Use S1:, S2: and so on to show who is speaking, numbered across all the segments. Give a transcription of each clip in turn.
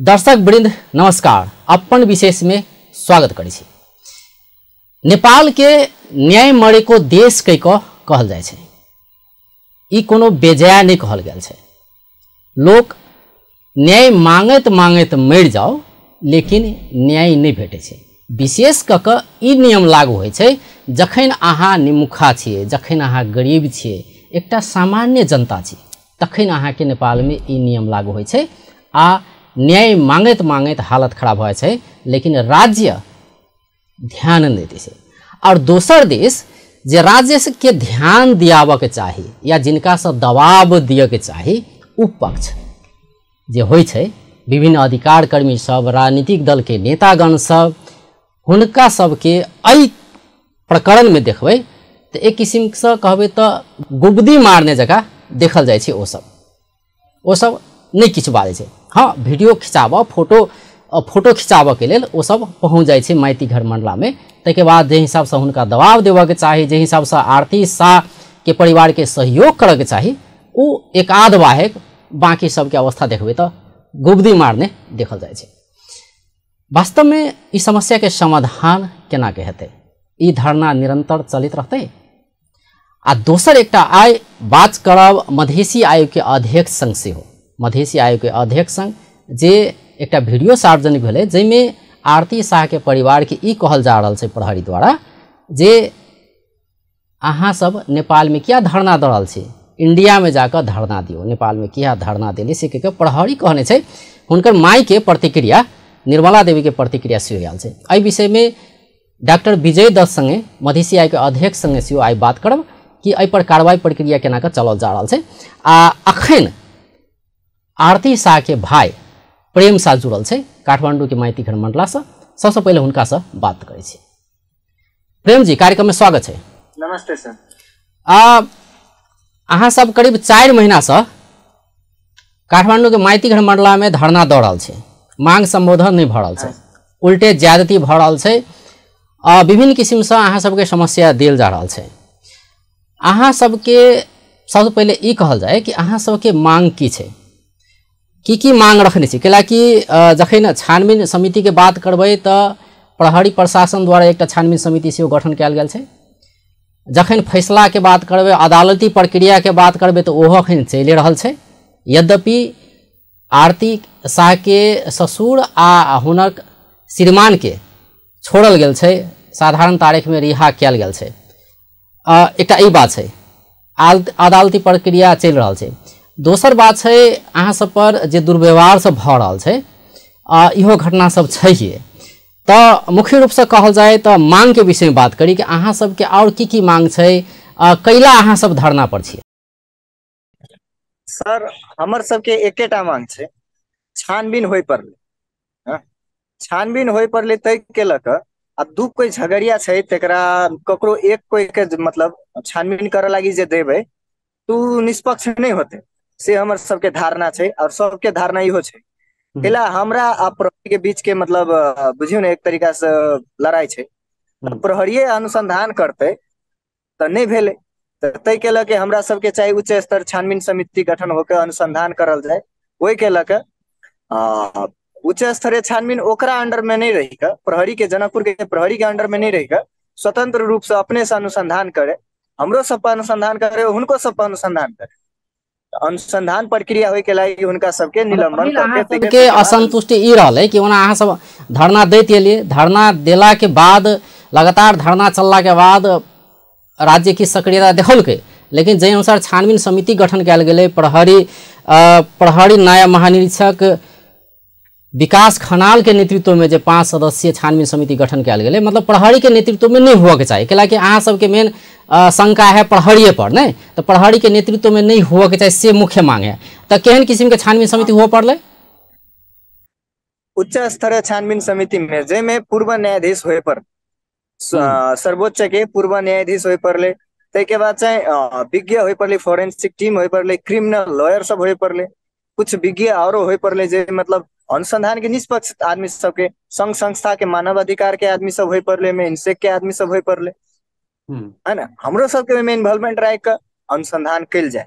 S1: दर्शक वृंद नमस्कार, अपन विशेष में स्वागत करै छी। नेपाल के न्याय मरेको देश कहि कऽ कहल जाइ छै, ई कोनो बेजाय नहि कहल गेल छै। लोक न्याय मांगैत मांगैत मरि जाओ, लेकिन न्याय नहि भेटै छै। विशेष कऽ कऽ ई नियम लागू होइ छै जखन अहाँ निमुखा छियै, जखन अहाँ गरीब छियै, एकटा सामान्य जनता छी, तखन अहाँके नेपालमे ई नियम लागू होइ छै आ न्याय मांगैत मांगैत हालत खराब हो जाइ छै, लेकिन राज्य ध्यान नहि दै छै। और दोसर देश जे राज्य के ध्यान दियाबऽके चाही या जिनकासँ दबाव दियऽके चाही, उ पक्ष जे होइ छै, विभिन्न अधिकार कर्मी सब, राजनीतिक दलके नेतागण सब, हुनका सबके एहि प्रकरणमे देखबै तऽ एक किसिमसँ कहबै तऽ गुबदी मारने जकाँ देखल जाइ छै। ओसब नहि किछु बाजै छै। हाँ, वीडियो खिचाबऽ, फोटो खिचाबऽके लेल ओसब पहुँच जाइ छै माइती घर मंडलामे। ताहिके बाद जे हिसाबसँ हुनका दबाव देबऽके चाही, जे हिसाबसँ आरती शाहके परिवारके सहयोग करऽके चाही, ओ एक आध बाहेक बाँकी सबके अवस्था देखबै तऽ गुबदी मारने देखल जाइ छै। वास्तवमे ई समस्याके समाधान केना के हेतै? ई धरना निरंतर चलैत रहतै? आ दोसर एकटा आइ बात करब मधेसी आयोगके अध्यक्ष संग सेहो। मधेसी आयोगके अध्यक्ष संग जे एकटा वीडियो सार्वजनिक भेलै, जाहिमे आरती शाहके परिवारके ई कहल जा रहल छै प्रहरी द्वारा जे अहाँ सब नेपालमे किया धरना दऽ रहल छी, इंडियामे जाकऽ धरना दियौ, नेपालमे किया धरना देली से कहि कऽ प्रहरी कहने छै। हुनकर मायके प्रतिक्रिया, निर्मला देवीके प्रतिक्रिया सेहो आयल छै। एहि विषयमे डॉक्टर विजय दत्त संगे, मधेसी आयोगके अध्यक्ष संगे सेहो आइ बात करब कि एहि पर कार्रवाई प्रक्रिया केना कऽ चलल जा रहल छै। आ अखन आरती शाहके भाई प्रेम शाह जुड़ल छै काठमांडू के माइती घर मंडलासँ। सबसँ पहिले हुनकासँ बात करै छी। प्रेम जी, कार्यक्रममे स्वागत छै।
S2: नमस्ते सर।
S1: अहाँ सब करीब 4 महीनासँ काठमांडू के माइती घर मंडलामे धरना दऽ रहल छै, मांग संबोधन नहि भऽ रहल छै, उल्टे ज्यादती भऽ रहल छै, विभिन्न किसिमसँ अहाँ सबके समस्या देल जा रहल छै। अहाँ सबके सबसँ पहिले ई कहल जाय कि अहाँ सबके मांग की छै, की की मांग रखने छी? कैलाकि जखन छानबीन समितिके बात करबै तऽ प्रहरी प्रशासन द्वारा एकटा छानबीन समिति सेहो गठन कयल गेल छै। जखन फैसलाके बात करबै, अदालती प्रक्रियाके बात करबै तऽ ओहो अखन चलि रहल छै। यद्यपि आरती शाहके ससुर आ हुनक श्रीमानके छोड़ल गेल छै, साधारण तारीखमे रिहा कयल गेल छै, एकटा ई बात छै, अदालती प्रक्रिया चलि रहल छै। दोसर बात छै अहाँ सब पर जे दुर्व्यवहार सब भऽ रहल छै, इहो घटना सब छैहे। तऽ मुख्य रूपसँ कहल जाय तऽ मांगके विषयमे बात करी कि अहाँ सबके आओर की की मांग छै, कैला अहाँ सब धरना पर छी?
S2: सर, हमर सबके एकेटा मांग छै, छानबीन होइ पड़लै। छानबीन होइ पड़लै तै के लऽ कऽ आब दू कोइ झगड़िया छै, तकरा ककरो एक कोइ के मतलब छानबीन करऽ लागी जे देबै तू निष्पक्ष नहि होते, से हमर सबके धारणा छै। और सबके धारणा इहो छै। कैला हमरा आ प्रहरी के बीच के मतलब बुझियौ ने एक तरीका से लड़ाई छै, प्रहरीये अनुसंधान करतै तऽ नहि भेलै, तऽ ताहि के लऽ के हमरा सबके चाही उच्च स्तर छानबीन समिति गठन होके अनुसंधान करल जाय। ओहि के लऽ के उच्च स्तरीय छानबीन ओकरा अंडर में नहीं रही के, प्रहरी के, जनकपुर के प्रहरी के अंडर में नहीं रही के, स्वतंत्र रूप से अपने से अनुसंधान करे, हमरो सब पर अनुसंधान करे, हुनको सब पर अनुसंधान करे। अनुसंधान प्रक्रिया होय के लागि हुनका सबके निलंबन करके
S1: के असंतुष्टि ई रहलै कि ओना अहाँ सब धरना दैत एलियै, धरना देला के बाद लगातार धरना चलला के बाद राज्य की सक्रियता देखौलकै, लेकिन जाहि अनुसार छानबीन समिति गठन कयल गेलै, प्रहरी नायब महानिरीक्षक विकास खनाल के नेतृत्व में जे 5 सदस्यीय छानबीन समिति गठन कयल गेलै, मतलब प्रहरी के नेतृत्व में नहीं हुआ के चाही। कैलाकि अहाँ सबके मेन शंका है प्रहरीये पर, नहीं तो प्रहरी के नेतृत्व में नहीं हुआ के चाही, से मुख्य मांग है। तो केहन किस्म के छानबीन समिति हुआ पड़लै?
S2: उच्च स्तरीय छानबीन समिति में जाहिमे पूर्व न्यायाधीश होय पर, सर्वोच्च के पूर्व न्यायाधीश होय पड़लै, ताहिके बाद चाहिँ विज्ञ होय पड़लै, फोरेंसिक टीम होय पड़लै, क्रिमिनल लॉयर सब होय पड़लै, कुछ विज्ञ औरो होय पड़लै जे मतलब अनुसंधान के निष्पक्ष आदमी सबके, संघ संस्था के मानव अधिकार के आदमी सब होय पड़लै, मेनसेक के आदमी सब होय पड़लै, है ना। हमरो सबके ओहिमे इन्वॉल्वमेंट राखि कऽ अनुसंधान कयल जाय।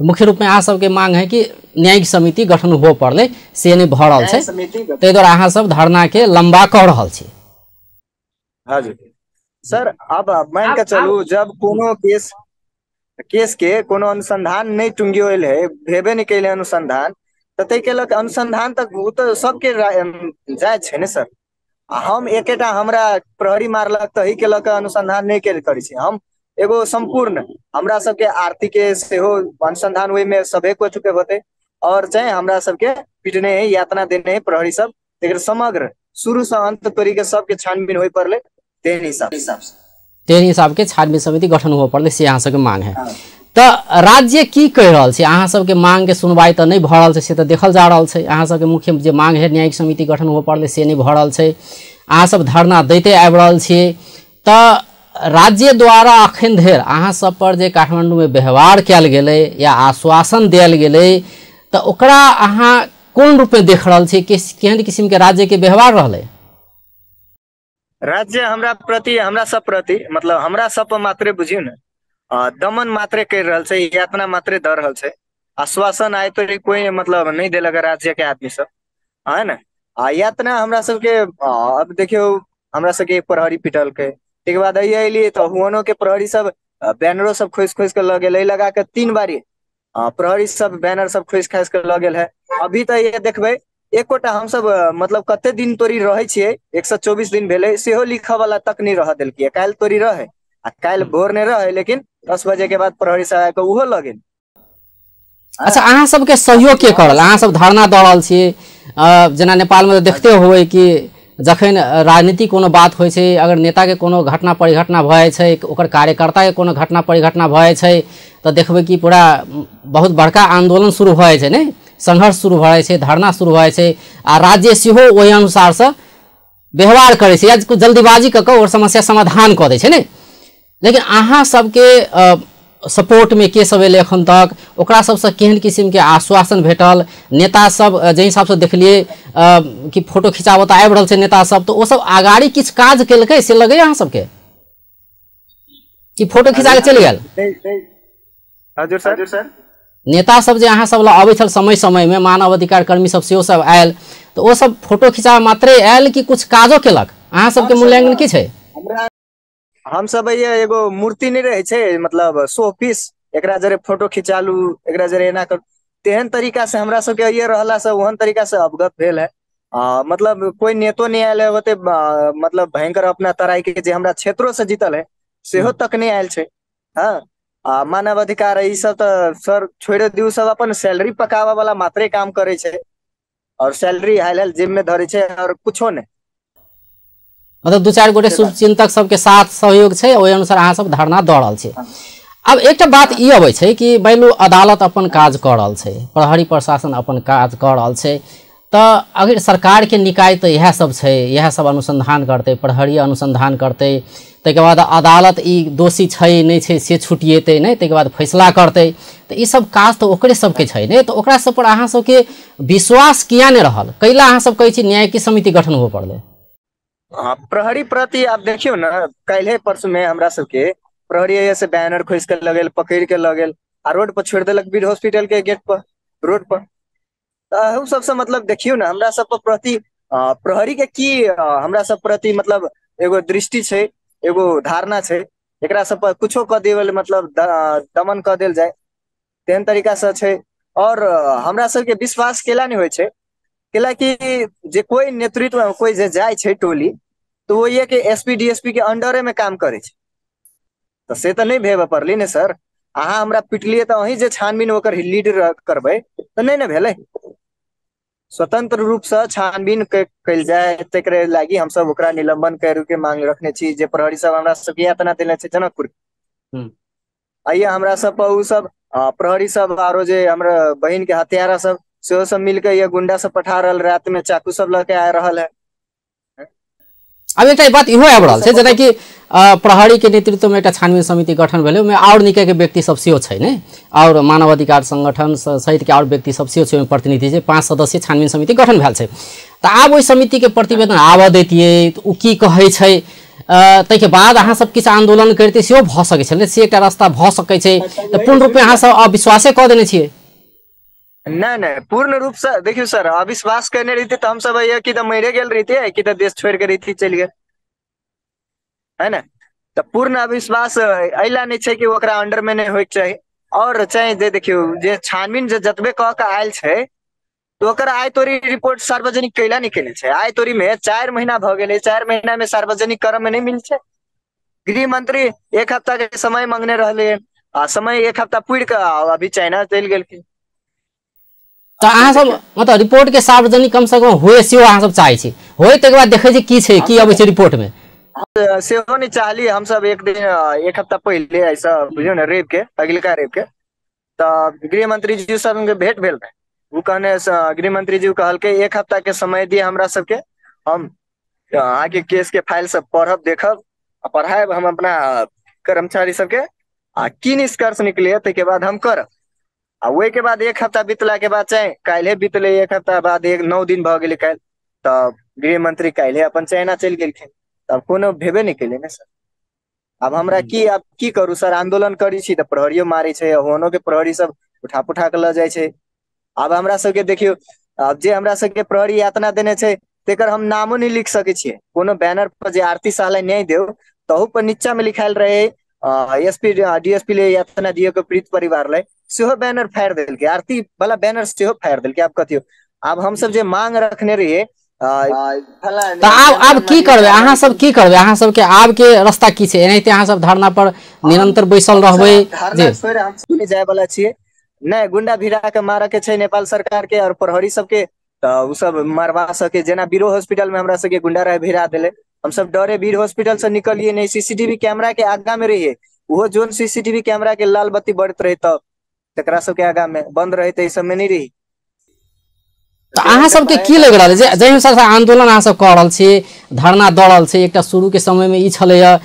S1: तो मुख्य रूप में अहाँ सबके मांग है कि न्यायिक समिति गठन हो पड़लै, से नहि भऽ रहल छै, ताहि दुआरे अहाँ सब धरना के लंबा कऽ रहल छी।
S2: हजुर सर, अब मान के चलू जब कोनो केस के कोनो अनुसंधान नहीं टुंगियोल है, भेबे नहीं कैले अनुसंधान, तो ताहि के लऽ अनुसंधान तक ओ तऽ सबके जायज छै ने सर। आ हम एकेटा हमरा प्रहरी मारलक तही के लऽ कऽ अनुसंधान नहि करै छी, हम एगो सम्पूर्ण हमरा सबके आरती के सेहो अनुसंधान ओहिमे सभे को चुके होते, और चाहे हमरा सबके पीटने है यातना देने है प्रहरी सब, तेकर समग्र शुरू से अंत तोरी के सबके छानबीन होय पड़ले, तेहन हिसाब से
S1: तेहन हिसाब के छानबीन समिति गठन हुए पड़ले, से अहाँ सबके मांग है। तऽ राज्य की कहि रहल छै? अहाँ सबके मांग के सुनवाई तऽ नहि भऽ रहल छै, से तऽ देखल जा रहल छै। अहाँ सबके मुख्य जे मांग है न्यायिक समिति गठन हुए पड़ले, से नहि भऽ रहल छै। अहाँ सब धरना दैते आबि रहल छियै, तऽ राज्य द्वारा अखन धरि अहाँ सब पर जे काठमांडू में व्यवहार कयल गेलै या आश्वासन देल गेलै, तऽ ओकरा अहाँ कोन रूप में देख रहल छियै? केहन किस्म के राज्य के व्यवहार रहलै?
S2: राज्य हमरा प्रति, हमरा सब प्रति, मतलब हमरा सब पर मात्रे बुझियौ ने, दमन मात्रे कर रहल छै, यातना मात्रे दऽ रहल छै, आश्वासन आय तो कोई मतलब नहीं देलक राज्य के आदमी सब है ने। आ यातना हमरा सबके अब देखियौ हमरा सबके प्रहरी पिटलकै, ताहिके बाद अलियै तऽ हुअनो के प्रहरी सब बैनरो सब खोसि खोसि के लऽ गेल, एहि लगा के 3 बारी प्रहरी सब बैनर सब खोसि खासि के लऽ गेल है। अभी तऽ ये देखबै एकोटा हमसब मतलब कते दिन तोरी रहै छियै, 124 दिन भेलै, सेहो लिखऽ वाला तक नहि रहऽ देलकै। काल्हि तोरी रहै आ काल्हि भोर नहि रहै, लेकिन 10 बजे के बाद प्रहरी सब आबि कऽ ओहो लऽ गेल।
S1: अच्छा, अहाँ सबके सहयोग के करल? अहाँ सब धरना दऽ रहल छियै, जेना नेपालमे देखते होबै कि जखन राजनीतिक कोनो बात होइ छै, अगर नेताके कोनो घटना परिघटना भऽ जाइ छै, ओकर कार्यकर्ताके कोनो घटना परिघटना भऽ जाइ छै, तऽ देखबै कि पूरा बहुत बड़का आन्दोलन शुरू भऽ जाइ छै, ने संघर्ष शुरू भऽ जाइ छै, धरना शुरू भऽ जाइ छै, आ राज्य सेहो ओहि अनुसारसँ व्यवहार करै छै या जल्दीबाजी कऽ कऽ ओकर समस्या समाधान कऽ दै छै, ने। लेकिन अहाँ सबके सपोर्ट में के सब एलै एखन तक? ओकरा सबसँ केहन किस्मके आश्वासन भेटल? नेता सब जाहि हिसाबसँ देखलियै कि फोटो खिंचाबऽ तऽ आबि रहल छै नेता सब, तऽ ओ सब अगाड़ी किछु काज केलकै से लगैया अहाँ सबके कि फोटो खिंचा के चलि गेल?
S2: हजुर सर,
S1: नेता सब जे अहाँ सब लग अबै छल समय समय में, मानव अधिकार कर्मी सब सेहो सब आयल, तऽ ओ सब फोटो खिंचाबऽ मात्रे आयल कि कुछ काजो केलक? अहाँ सबके मूल्यांकन की छै?
S2: हम सब एगो मूर्ति नहीं रहे छै, मतलब शो पीस, एकरा जरे फोटो खिंचालू, एकरा जरे एना कर, तेहन तरीका से हमरा सबके ये रहला से ओहन तरीका से अवगत भेल है। मतलब कोई नेतो नहीं आयल है ओते, मतलब भयंकर अपना तराई के जे हमरा क्षेत्रों से जीतल है सेहो तक नहीं आयल छै। हाँ, आ मानव अधिकार ई सब तऽ सर छोड़ि दियौ, सब अपन सैलरी पकाबऽ वाला मात्रे काम करै छै और सैलरी हाल हाल जेब में धरै छै और कुछो नहीं।
S1: मतलब 2-4 गोटे शुभचिंतक सबके साथ सहयोग छै, ओहि अनुसार अहाँ सब धरना दऽ रहल छी। अब एकटा बात ई अबै छै कि मानि लू अदालत अपन काज कऽ रहल छै, प्रहरी प्रशासन अपन काज कऽ रहल छै, तऽ अगर सरकारके निकाय तऽ इएह सब छै, इएह सब अनुसंधान करतै, प्रहरी अनुसंधान करतै, ताहिके बाद अदालत ई दोषी छै नहि छै से छुटिएतै नहि, ताहिके बाद फैसला करतै, तऽ ई सब काज तऽ ओकरे सबके छै ने। तऽ ओकरा सब पर अहाँ सबके विश्वास किया नहि रहल? कैला अहाँ सब कहै छी न्यायिक समिति गठन हुअ पड़लै?
S2: प्रहरी प्रति आप देखियौ ने, काल्हि परसू में हमरा सबके प्रहरी से बैनर खोसि के लगेल, पकड़ के लगेल आ रोड पर छोड़ि देलक, बीर हॉस्पिटल के गेट पर, रोड पर। तऽ सबसे मतलब देखियौ ने हमरा सब प्रति प्रहरी के की हमरा सब प्रति मतलब एगो दृष्टि छै, एगो धारणा छै, एकरा सब पर कुछो कऽ देवल मतलब दमन कऽ देल जाय तेहन तरीका से छै। और हमरा सबके विश्वास केला नहि होइ छै, केला कि जे कोई नेतृत्व कोई जे जाइ छै टोली तो वो ये के एसपी डीएसपी के अंडरे में काम करे छै, तऽ से तऽ नहि भेबऽ पड़ली ने सर। अहाँ हमरा पिटलियै तऽ अहीं जे छानबीन ओकर लीड करबै तऽ नहि ने भेलै। स्वतंत्र रूप से छानबीन कयल जाय तकरे लागी हमसब ओकरा निलंबन करे के मांग रखने छी। जे प्रहरी सब हमरा सबके यातना देने छै जनकपुर, आइए हमरा सब पर ओ सब प्रहरी सब आरो जे हमरा बहिन के हत्यारा सब सेहो सब मिलके ये गुंडा सब पठा रहल, रात में चाकू सब लऽ के आ रहल है।
S1: अब एकटा बात इहो आबि रहल छै जेनाकि प्रहरी के नेतृत्व में एकटा छानबीन समिति गठन भेलै, ओहिमे आओर निकाय के व्यक्ति सब सेहो छै ने, आओर मानव अधिकार संगठन सहित के आओर व्यक्ति सब सेहो छै ओहिमे प्रतिनिधि छै। 5 सदस्यीय छानबीन समिति गठन भेल छै। तऽ आब ओहि समिति के प्रतिवेदन आबऽ दैतियै तऽ ओ की कहै छै, ताहिके बाद अहाँ सब किछु आंदोलन करते सेहो भऽ सकै छलै, से एकटा रास्ता भऽ सकै छै। तऽ पूर्ण रूपे अहाँ सब अविश्वासे कऽ देने छियै?
S2: नहि नहि, पूर्ण रूप से देखियौ सर, अविश्वास केने रहिते तऽ हमसब कि तऽ मरे गेल रहिते कि तऽ देश छोड़ि के रहिती चलि गेल, है ने। तऽ पूर्ण अविश्वास एहि ला नहि छै कि ओकरा अंडर में नहि होइके चाही। और चाहे जे देखियौ जे छानबीन जे जतबे कऽ के आयल छै तऽ ओकर आय तोरी रिपोर्ट सार्वजनिक कैला नहि केने छै। आय तोरी में 4 महीना भऽ गेलै, 4 महीना में सार्वजनिक करऽ में नहि मिल छै। गृह मंत्री 1 हफ्ता के समय मांगने रहले आ समय 1 हफ्ता पूरि कऽ अभी चाइना चलि गेलखिन।
S1: तऽ अहाँ सब मतलब रिपोर्ट के सार्वजनिक कम से कम हुए सेहो अहाँ सब चाहै छी, होय तकर बाद देखै छी की छै की अबै छै रिपोर्ट में।
S2: सेहो नहि चाहली हमसब। एक दिन 1 हफ्ता पहिले ऐसा बुझियौ ने रवि के, अगिलका रवि के तऽ गृह मंत्री जी सब भेंट भेल रहे। ओ कहने गृह मंत्री जी कहलकै 1 हफ्ता के समय दिए हमरा सबके, हम अहाँके केस के फाइल सब पढ़ब देखब आ पढ़ायब हम अपना कर्मचारी सबके, आ की निष्कर्ष निकले ताहिके बाद हम करब। आ ओहि के बाद 1 हफ्ता बीतला के बाद चाहे काल्हे बीतले, 1 हफ्ता बाद 9 दिन भऽ गेलै काल्हि, तऽ गृह मंत्री काल्हे अपन चाइना चलि गेलखिन। तब कोनो भेबे नहि केलै ने सर। आब हमरा की, आब की करू सर? आंदोलन करै छी तऽ प्रहरियो मारै छै, ओहनो के प्रहरी सब उठा पुठा के लऽ जाइ छै। आब हमरा सबके देखियौ, आब जे हमरा सबके प्रहरी यातना देने छै तेकर हम नामो नहि लिख सकै छियै। कोनो बैनर पर जे आरती साह न्याय देव तहु पर नीचा में लिखायल रहे एसपी डीएसपी ले यातना दिए के पीड़ित परिवार ले, सेहो बैनर फाड़ि देलकै, आरती वाला बैनर सेहो फाड़ि देलकै। आब कथियो, आब हमसब जे मांग रखने रहियै
S1: तऽ आब आब की करबै अहाँ सब? की करबै अहाँ सबके? आब के रास्ता की छै? एनाहिते अहाँ सब धरना पर निरंतर बैसल रहबै?
S2: धरना छोड़ि हम नहि जाय वाला छियै। नहि गुंडा भिड़ा के मारऽ के छै नेपाल सरकार के और प्रहरी सबके, तऽ ओ सब मरवा सके। जेना बीरो हॉस्पिटल में हमरा सबके गुंडा रहे भिड़ा देले, हमसब डरे बीर हॉस्पिटल से निकलिए नहीं, सीसीटीवी कैमरा के आगा में रहिए, ओहो जोन सीसीटीवी कैमरा के लाल बत्ती बढ़त रहे तब तकरा सबके आगा में बंद रहे, तऽ ई सब में नहीं रही।
S1: तऽ अहाँ सबके की लागि रहल जे जाहि अनुसार से आंदोलन अहाँ सब कऽ रहल छी, धरना दऽ रहल छी, एकटा शुरू के समय में ई छलैया,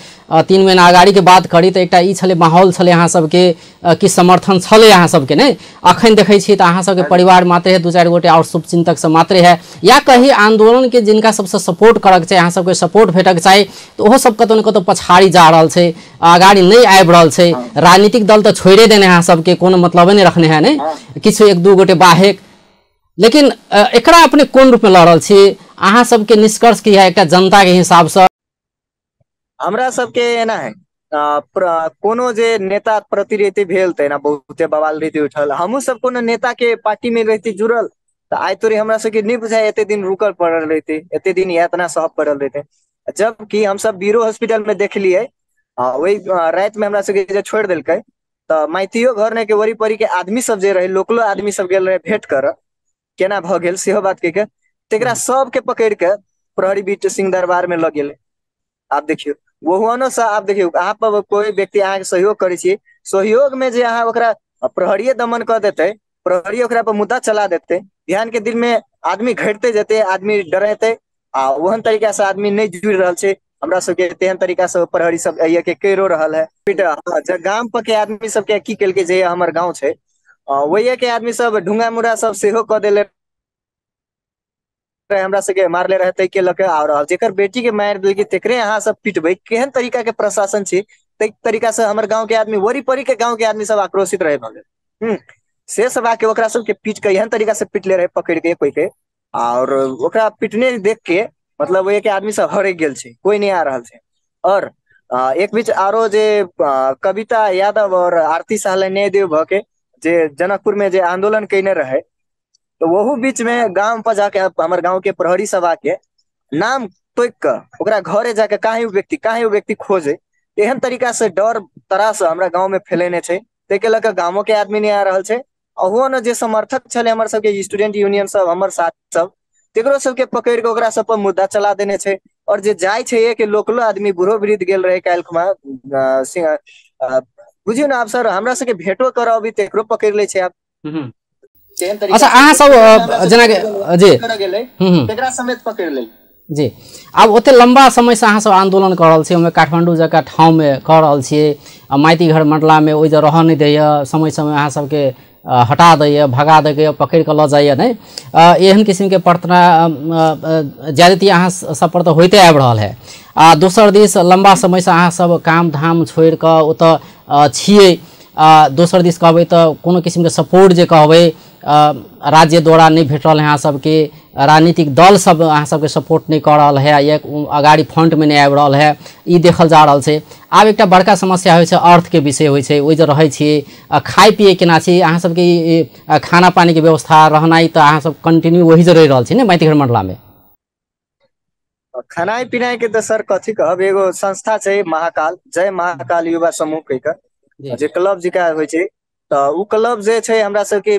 S1: 3 महीना अगाड़ी के बात करी तऽ एकटा ई छलै माहौल छलै अहाँ सबके कि समर्थन छलै अहाँ सबके नहि। अखन देखै छी तऽ अहाँ सबके परिवार मात्रे है, 2-4 गोटे और शुभचिंतक सब मात्रे है, या कही आंदोलन के जिनका सबसे सपोर्ट करक चाही, अहाँ सबके सपोर्ट भेटक चाही, तऽ ओहो सब कतौ ने कतौ पछाड़ी जा रहल छै, अगाड़ी नहि आबि रहल छै। राजनीतिक दल तऽ छोड़े देने अहाँ सबके, कोनो मतलबे नहि रखने है, नहि किछु 1-2 गोटे बाहेक। लेकिन एकरा अपने कोन रूप में लऽ रहल छी? अहाँ सबके निष्कर्ष की है एकटा जनता के हिसाब से?
S2: हमरा सबके एना है, कोनो जे नेता प्रति रहिते भेल तऽ एना बहुते बवाल रहिते उठल। हमहूँ सब कोनो नेता के पार्टी में रहिते जुड़ल तऽ आइ तोरी हमरा सबके नहि बुझाय एते दिन रुकल पड़ल रहिते, एते दिन यातना सहब पड़ल रहिते। जबकि हमसब बीरो हॉस्पिटल में देखलियै, वही राति में हमरा सबके जे छोड़ि देलकै तऽ माइतियो घर ने के वरी परी के आदमी सब जे रहे, लोकलो आदमी सब गेल रहे भेंट करऽ, केना भऽ गेल सेहो बात कहि के तकरा सबके पकड़ि के प्रहरी बीट सिंह दरबार में लऽ गेलै। आब देखियौ ओहनो से, आब देखियौ अहाँ पर कोई व्यक्ति अहाँके सहयोग करै छी, सहयोग में जे अहाँ ओकरा प्रहरीये दमन कऽ देतै, प्रहरी ओकरा पर मुद्दा चला देतै, बिहान के दिन में आदमी घटते जेतै, आदमी डरेतै, आ ओहन तरीका से आदमी नहि जुड़ि रहल छै। हमरा सबके तेहन तरीका से प्रहरी सब के करियो रहल है। गाम पर के आदमी सबके की केलकै, जे हमर गाँव छै वही के आदमी सब ढूंगा मुड़ा सब सेहो कऽ देले हमरा सबके मारले रहे ताहि के लऽ के। और जेकर बेटी के मारि देलकै तेकरे अहाँ सब पिटबै, केहन तरीका के प्रशासन छै? ताहि तरीका से हमर गाँव के आदमी, वरी परी के गाँव के आदमी सब आक्रोशित रहे भऽ गेल। से सब आके ओकरा सबके पीट के एहन तरीका से पिटले रहे पकड़ के कोई के, और ओकरा पिटने देख के मतलब वही के आदमी सब हरक गेल छै, कोई नहीं आ रहल छै। और एक बीच आरो जे कविता यादव और आरती साह न्याय देव भऽ के जे जनकपुर में जे आंदोलन केने रहे, तो वहु बीच में गांव पर जाके हमर गांव के प्रहरी सब आके नाम तोक के ओकरा घरे जाके काहे उ व्यक्ति खोजे, एहन तरीका से डर तरास हमरा गांव में फैलेने छै। ताहि के लऽ के गामो के आदमी नहीं आ रहल छै। अहुओ ने जे समर्थक छलै हमर सबके स्टूडेंट यूनियन सब, हमर साथ सब, तेकरो सबके पकड़ के ओकरा सब पर मुद्दा चला देने छै। और जे जाइ छै एक लोकलो आदमी बूढ़ो वृद्ध गेल रहे काल्हि खुमा, बुझियौ ने आब सर हमरा सबके भेंटो करऽ अभी तेकरो पकड़ लै छै आब।
S1: अच्छा अहाँ सब जेना जी
S2: तेकरा समेत पकड़ लै
S1: जी। आब ओते लंबा समय से अहाँ सब आंदोलन कऽ रहल छी, ओहिमे काठमांडू जकाँ ठाउँमे कऽ रहल छियै, आ माइती घर मंडलामे ओहि जे रहऽ नहि दैए, समय समय अहाँ सबके हटा दैए, भगा दैए, पकड़ि कऽ लऽ जाइए, नहि एहन किसिमके प्रार्थना ज्यादती अहाँ सब पर तऽ होइते आबि रहल है। आ दोसर दिस लम्बा समयसँ अहाँ सब काम धाम छोड़ि कऽ ओतऽ छियै। दोसर दिस कहबै तऽ कोनो किसिमके सपोर्ट जे कहबै राज्य द्वारा नहि भेट रहल है अहाँ सबके, राजनीतिक दल सब अहाँ सबके सपोर्ट नहि कऽ रहल है या अगाडि फंडमे नहि आबि रहल है, ई देखल जा रहल छै। आब एकटा बड़का समस्या होइ छै अर्थके विषय होइ छै, ओहि जे रहै छियै खाइ पियै केना छी अहाँ सबके, खाना पानीके व्यवस्था रहनाइ तऽ अहाँ सब कंटिन्यू वही जे रहि रहल छी ने माइतीघर मंडलामे?
S2: खानाइ पिनाइ के तऽ सर कथी कहब, एगो संस्था छै महाकाल, जय महाकाल युवा समूह कहि कऽ जे क्लब जकाँ होइ छै, तऽ उ क्लब जे छै हमरा सबके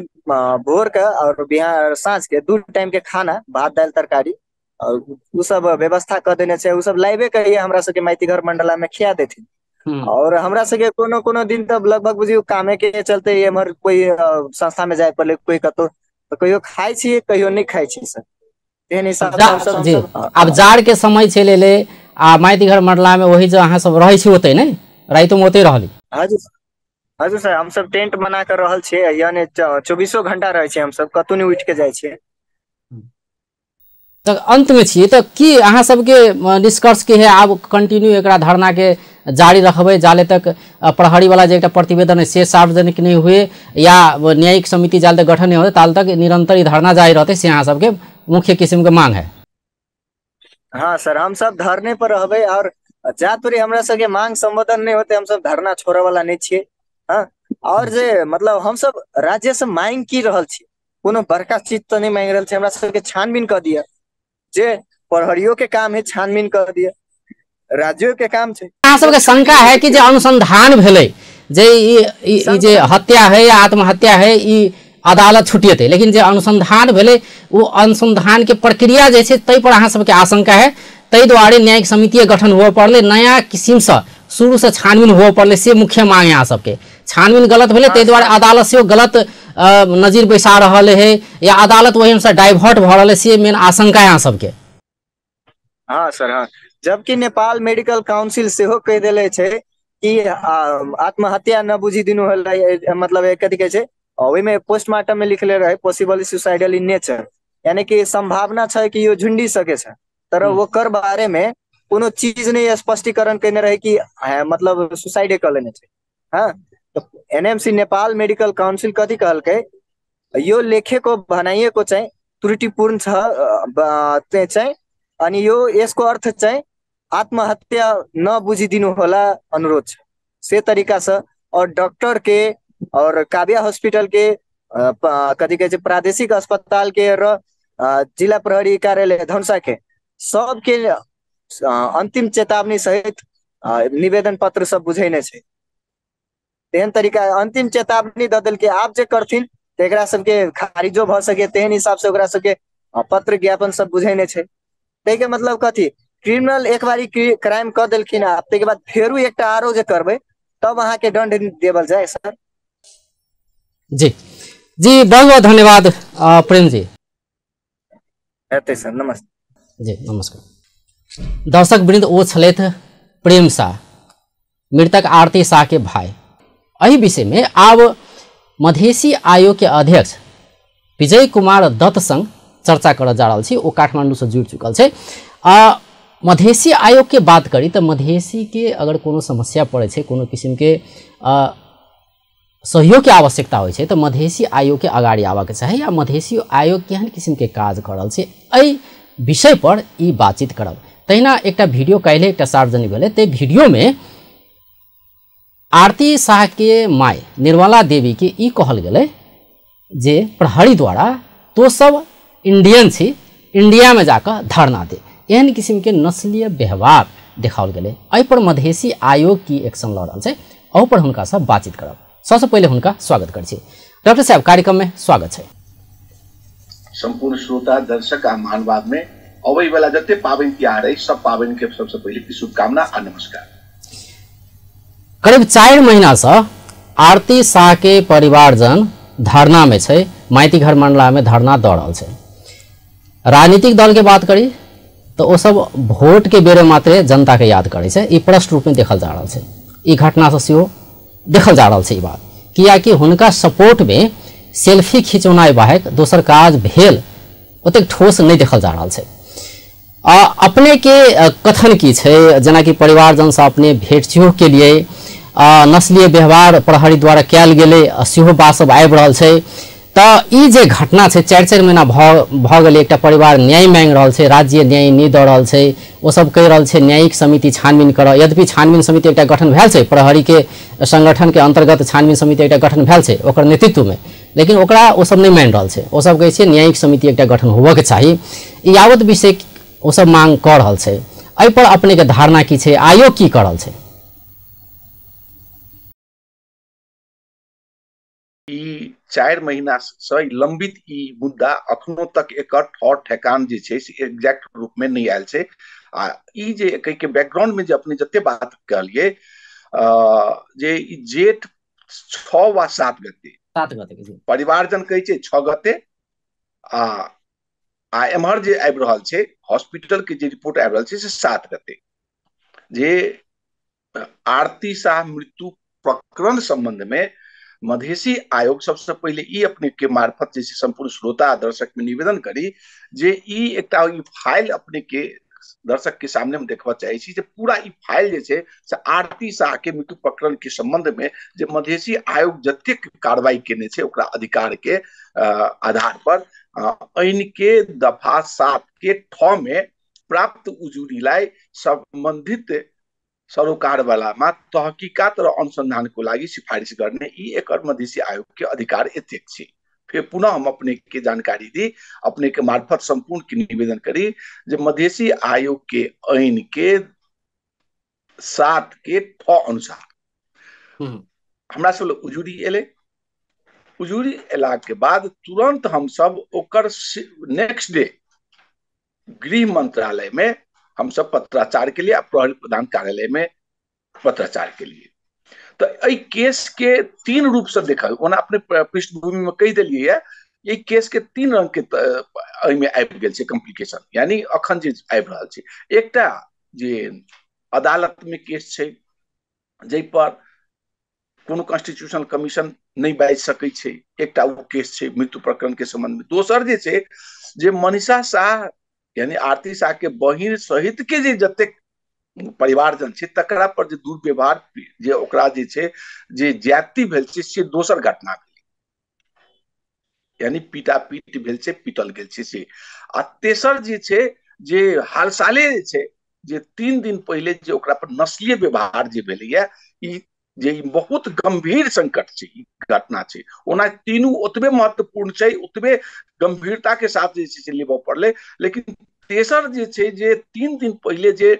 S2: भोर के और बिहान साँझ के 2 टाइम के खाना भात दालि तरकारी और उ सब व्यवस्था कऽ देने छै। उ सब लाइवे कहिए हमरा सबके माइतीघर मंडला में खिया देथिन। और हमरा सबके कोनो कोनो दिन तब लगभग बुझियौ कामे के चलते एम्हर कोई संस्था में जाय पड़ले, कोई कतौ, तऽ कहियो खाइ छियै कहियो नहि खाइ छियै सर, तेहन हिसाब से।
S1: आब जाड़ के समय चलि एलै आ माइतीघर मंडला में वही जो अहाँ सब रहै छी ओतै ने, रातिमे ओतै रहली?
S2: हजुर हजुर सर, हमसब टेंट बना कर रहल छियै, यानी 24 घंटा रहै छियै हमसब, कतौ नहि उठि के जाइ छियै।
S1: तऽ अंत में छियै तऽ की अहाँ सबके निष्कर्ष की है? आब कंटिन्यू एकरा धरना के जारी रखबै जाले तक प्रहरी वाला जे एकटा प्रतिवेदन है से सार्वजनिक नहीं हुए या न्यायिक समिति जाले तक गठन नहीं होते ताल तक निरंतर धरना जारी रहते, से अहाँ सबके मुख्य किस्म के मांग है?
S2: हाँ सर, हम सब धरने पर रहबै और जा तोरी हमरा सबके मांग संबोधन नहीं होते हम सब धरना छोड़े वाला नहीं छियै। हाँ, और जे मतलब हम सब राज्य से मांग की रहल छी, कोनो बड़का चीज तो नहीं मांग रहल छी, हमरा सबके छानबीन कऽ दिअ, जे प्रहरियो के काम है छानबीन कऽ दिअ, राज्यो के काम छै।
S1: अहाँ सबके शंका है कि जे अनुसंधान भेलै जे ई जे हत्या है या आत्महत्या है ई अदालत छुटियेतै, लेकिन जे अनुसंधान भेलै वो अनुसंधान के प्रक्रिया जे छै ताहि पर अहाँ सबके आशंका है, ताहि दुआरे न्यायिक समिति गठन हुअ पड़लै, नया किसिमसँ शुरूसँ छानबीन हुअ पड़लै, से मुख्य मांग है अहाँ सबके। छानबीन गलत भेलै ताहि दुआरे अदालत सेहो गलत नजीर बैसा रहल है या अदालत ओहि अनुसार डाइवर्ट भऽ रहल है, से मेन आशंका है अहाँ सबके।
S2: हाँ सर हाँ, जबकि नेपाल मेडिकल काउंसिल सेहो कहि देले छै कि आत्महत्या न बुझी दिनु होलै, मतलब कथी कहै छै ओहिमे पोस्टमार्टम में लिखले रहे पॉसिबल सुसाइडल इन नेचर, यानी कि संभावना छै कि यो झुंडी सके छै, तर ओकर बारे में कोनो चीज नहीं स्पष्टीकरण केने रहे कि मतलब सुसाइडे कऽ लेने छै। हाँ, तो एनएमसी नेपाल मेडिकल काउंसिल कथी कहलकै, यो लेखेको भनाइएको चाहिँ त्रुटिपूर्ण छ चाहिँ, अनि यो यसको अर्थ चाहिँ आत्महत्या नबुझिदिनु होला अनुरोध छ, से तरीका से। और डॉक्टर के और काव्या हॉस्पिटल के कथी कहै छै प्रादेशिक अस्पताल के र जिला प्रहरी कार्यालय धनुषा के सबके अंतिम चेतावनी सहित निवेदन पत्र सब बुझेने छै। तेहन तरीका अंतिम चेतावनी दऽ देलकै, आब जे करथिन तऽ एकरा सबके खारिजो भऽ सके तेहन हिसाब से ओकरा सबके पत्र ज्ञापन सब बुझेने छै। ताहिके मतलब कथी, क्रिमिनल एक बारी क्राइम कऽ देलखिन आ ताहिके बाद फेरू एकटा आरो जे करबै तब अहाँके दंड देवल जाय सर।
S1: जी जी, बहुत बहुत धन्यवाद प्रेम जी।
S2: हेतै सर, नमस्ते।
S1: जी नमस्कार। दर्शक वृंद, ओ छलथि प्रेम शाह, मृतक आरती शाह के भाई। एहि विषय में आब मधेसी आयोग के अध्यक्ष विजय कुमार दत्त संग चर्चा करऽ जा रहल छी, ओ काठमांडू से जुड़ि चुकल छै। मधेसी आयोग के बात करी तऽ मधेसी के अगर कोनो समस्या पड़ै छै, कोनो किसिम के सहयोग के आवश्यकता होइ छै तऽ मधेसी आयोग के अगाडि आबऽके चाही। आ मधेसी आयोग केहन किसिम के काज कऽ रहल छै एहि विषय पर ई बातचीत करब। तहिना एकटा वीडियो काल्हि एकटा सार्वजनिक भेलै, ताहि वीडियोमे आरती शाह के my Nirmala देवी के ई कहल गेलै जे प्रहरी द्वारा तो सब इंडियन छी, इंडिया में जाकर धरना दे, एहन किसिम के नस्लीय व्यवहार देखाओल गेलै। एहि पर मधेसी आयोग की एक्शन लऽ रहल छै, एहू पर हुनकासँ बातचीत करब। सबसँ पहिले हुनका स्वागत करै छी। डॉक्टर साहब, कार्यक्रम में स्वागत छै।
S3: सम्पूर्ण श्रोता दर्शक आ महानुभाव में अबै वाला जते पाबनि तिहार अछि सब पाबनि के सबसे पहिले शुभकामना आ नमस्कार।
S1: करीब 4 महीना से आरती शाह के परिवारजन धरना में छै, माइतीघर मंडला में धरना दऽ रहल छै। राजनीतिक दल के बात करी तो ओ सब वोट के बेर मात्रे जनता के याद करै छै, ई प्रष्ट रूप में देखल जा रहल छै। ई घटना से सेहो देखल जा रहल छै ई बात, कियाकि हुनका सपोर्ट में सेल्फी खिंचौनाइ बाहेक दोसर काज भेल ओतेक ठोस नहीं देखल जा रहल छै। अपने के कथन की छै, जेनाकि परिवारजन से अपने भेंट सेहो के लिए नस्लीय व्यवहार प्रहरी द्वारा कयल गेलै सेहो बात सब आबि रहल छै। तऽ ई जे घटना छै 4-4 महीना भऽ गेलै, एकटा परिवार न्याय मांगि रहल छै, राज्य न्याय नहि दऽ रहल छै, ओ सब कहि रहल छै न्यायिक समिति छानबीन करऽ। यद्यपि छानबीन समिति एकटा गठन भेल छै, प्रहरी के संगठन के अंतर्गत छानबीन समिति एकटा गठन भेल छै ओकर नेतृत्व में, लेकिन ओकरा ओ सब नहि मानि रहल छै। ओ सब कहै छै न्यायिक समिति एकटा गठन होबऽके चाही। ई यावत विषय ओ सब मांग कऽ रहल छै। एहि पर अपने के धारणा की छै, आयोग की कऽ रहल छै?
S3: ई 4 महीना से लंबित ई मुद्दा अखनो तक एकर ठौर ठेकान जे छै से एग्जैक्ट रूप में नहीं आयल छै। आ ई जे के बैकग्राउंड में जे अपने जते बात कहलिए जे ई जेठ 6 वा 7 गते,
S1: 7 गते
S3: परिवारजन कहै छै 6 गते, आ एम्हर जे आबि रहल छै हॉस्पिटल के जे रिपोर्ट आबि रहल छै से 7 गते, जे आरती शाह मृत्यु प्रकरण संबंध में मधेसी आयोग सबसे पहिले ई अपने के मार्फत जे संपूर्ण श्रोता दर्शक में निवेदन करी जे ई एकटा ई फाइल अपने के दर्शक के सामने हम देखबा चाहे छी जे पूरा ई फाइल जे छै से आरती शाह के मृत्यु प्रकरण के संबंध में जे मधेसी आयोग जतेक कार्रवाई केने छै ओकरा अधिकार के आधार पर ऐन के दफा 7 के 6 में प्राप्त उजुरीलाई संबंधित सरोकार वाला तहकीकात र अनुसंधान को लागि सिफारिस गर्ने ई एकर मधेसी आयोग के अधिकार एतेक छै। फिर पुनः हम अपने के जानकारी दी, अपने के मार्फत संपूर्ण के निवेदन करी जे मधेसी आयोग के ऐन के 7 के 6 अनुसार हमरा सब उजुरी एलै। उजुरी एला के बाद तुरंत हम सब ओकर नेक्स्ट डे गृह मंत्रालय में हम सब पत्राचार के लिए, प्रहरी प्रधान कार्यालय में पत्राचार के लिए। तो एहि केस के 3 रूप से देखल, ओना अपने पृष्ठभूमि में कहि देलियै है, एहि केस के 3 रंग के एहिमे आबि गेल छै कॉम्प्लिकेशन, यानी अखन जे आबि रहल छै। एकटा जे अदालत में केस छै जाहि पर कोनो कॉन्स्टिट्यूशनल कमीशन नहि बाजि सकै छै, एकटा ओ केस छै मृत्यु प्रकरण के संबंध में। दोसर जे छै जे मनीषा शाह यानी आरती शाह के बहिन सहित के जे जतेक परिवारजन छै तकरा पर जे दुर्व्यवहार जे ओकरा जे छै जे ज्यादती भेल छै से दोसर घटना भेलै, यानी पीटा पीट भेल छै, पीटल गेल छै से। आ तेसर जे छै जे हालसाले जे छै जे 3 दिन पहिले जे ओकरा पर नस्लीय व्यवहार जे भेलैया, ई जे बहुत गंभीर संकट छै, ई घटना छै। ओना तीनू ओतबे महत्वपूर्ण छै, ओतबे गंभीरता के साथ जे छै से लेबऽ पड़लै, लेकिन तेसर जे छै जे 3 दिन पहिले जे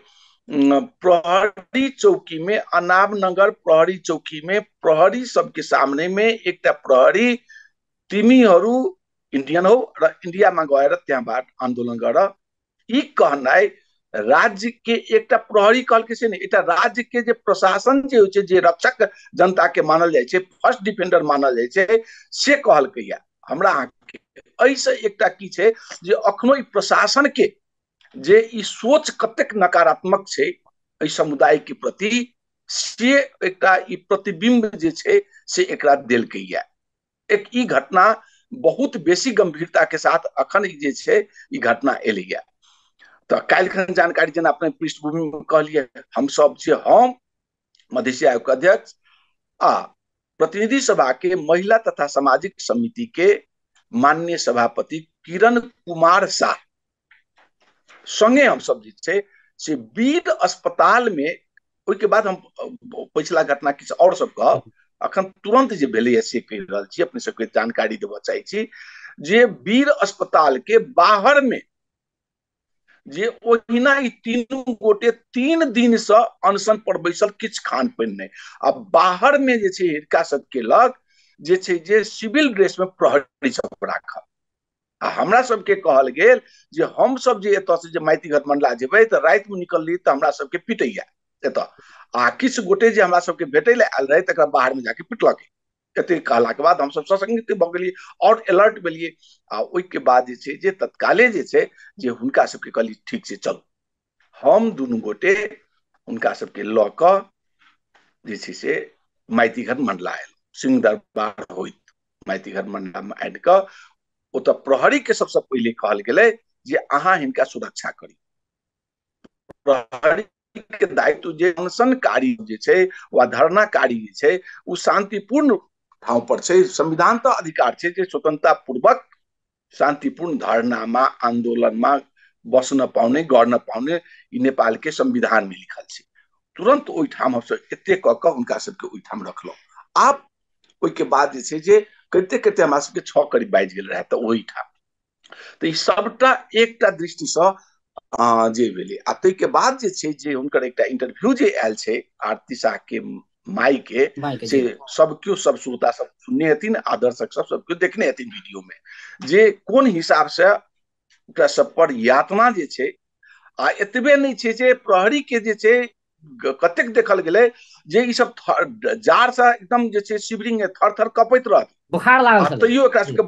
S3: प्रहरी चौकी में, अनामनगर प्रहरी चौकी में प्रहरी सबके सामने में एकटा प्रहरी तिमीहरू इंडियन हो र इंडिया में गएर त्यहाँबाट आंदोलन गर, ई कहनाइ राज्य के एकटा प्रहरी कहलकै से नहि, एकटा राज्य के जे प्रशासन जे होइ छै, जे रक्षक जनता के मानल जाइ छै, फर्स्ट डिफेंडर मानल जाइ छै, से कहलकैया। हमरा अहाँके एहिसँ एकटा की छै जे अखनो ई प्रशासन के जे ई सोच कतेक नकारात्मक छै एहि समुदाय के प्रति, से एकटा ई प्रतिबिंब जे छै से एकरा देलकैया। एक ई घटना बहुत बेसी गंभीरता के साथ अखन ई जे छै ई घटना एलैया। तो काल्हिखन जानकारी जेना अपने पृष्ठभूमि में कहलियै, हम सब जे हम मधेसी आयोग के अध्यक्ष आ प्रतिनिधि सभा के महिला तथा सामाजिक समिति के माननीय सभापति किरण कुमार शाह संगे हम सब जे छै से बीर अस्पताल में, ओहिके बाद हम पिछला घटना किछु और सब कहब, अखन तुरंत जे भेलैया से कहि रहल छी, अपने सबके जानकारी देबऽ चाहै छी जे बीर अस्पताल के बाहर में जे ओहिना ई तीनू गोटे 3 दिन से अनशन पर बैसल, किछु खान पान नहि, आ बाहर में जे छै हिनका सबके लग जे छै जे सिविल ड्रेस में प्रहरी सब राखल। आ हमरा सबके कहल गेल जे हम सब जे एतऽ से जे माइतीघर मंडला जेबै तऽ राति में निकलली तऽ हमरा सबके पिटैया एतऽ, आ किछु गोटे जे हमरा सबके भेटै लए आयल रहै तकरा बाहर में जाके पिटलकै। एते कहला के बाद हमसब सशंकित भऽ गेलियै और अलर्ट भेलियै, आ ओहिके बाद जे छै जे तत्काले जे छै जे हुनका सबके कहलियै ठीक छै चलू, हम दुनू गोटे हुनका सबके लऽ कऽ जे छै से माइतीघर मंडला आयल, सिंह दरबार होइत माइतीघर मंडला में आबि कऽ ओतऽ प्रहरी के सबसँ पहिले कहल गेलै जे अहाँ हिनका सुरक्षा करी। प्रहरी के दायित्व जे अनशनकारी जे छै वा धरनाकारी जे छै ओ शांतिपूर्ण ठाउँ पर छै। संविधान तऽ अधिकार छै जे स्वतंत्रता पूर्वक शान्तिपूर्ण धरनामा आन्दोलनमा बस्न पाउने गर्न पाउने, ई नेपाल के संविधान में लिखल छै। तुरंत ओहिठाम हमसब एते कऽ कऽ हुनका सबके ओहिठाम रखलहुँ। आब ओहिके बाद जे छै जे करिते करिते हमरा सबके 6 करीब बाजि गेल रहै तऽ ओहिठाम तऽ ई सबटा एकटा दृष्टिसँ जे भेलै। आ ताहिके बाद जे छै जे हुनकर एकटा इंटरव्यू जे आयल छै आरती शाह के माई के, से सब केओ सब श्रोता सब सुनने हेथिन आ दर्शक सब सब केओ देखने हेथिन वीडियो में, जे कोन हिसाब से ओकरा सब पर यातना जे छै। आ एतबे नहि छै जे प्रहरी के जे छै कतेक देखल गेलै जे ई सब जार से एकदम जे छै शिवरिंग थर थर कपैत रहत,
S1: बुखार लागल,
S3: तैयो एकरा सबके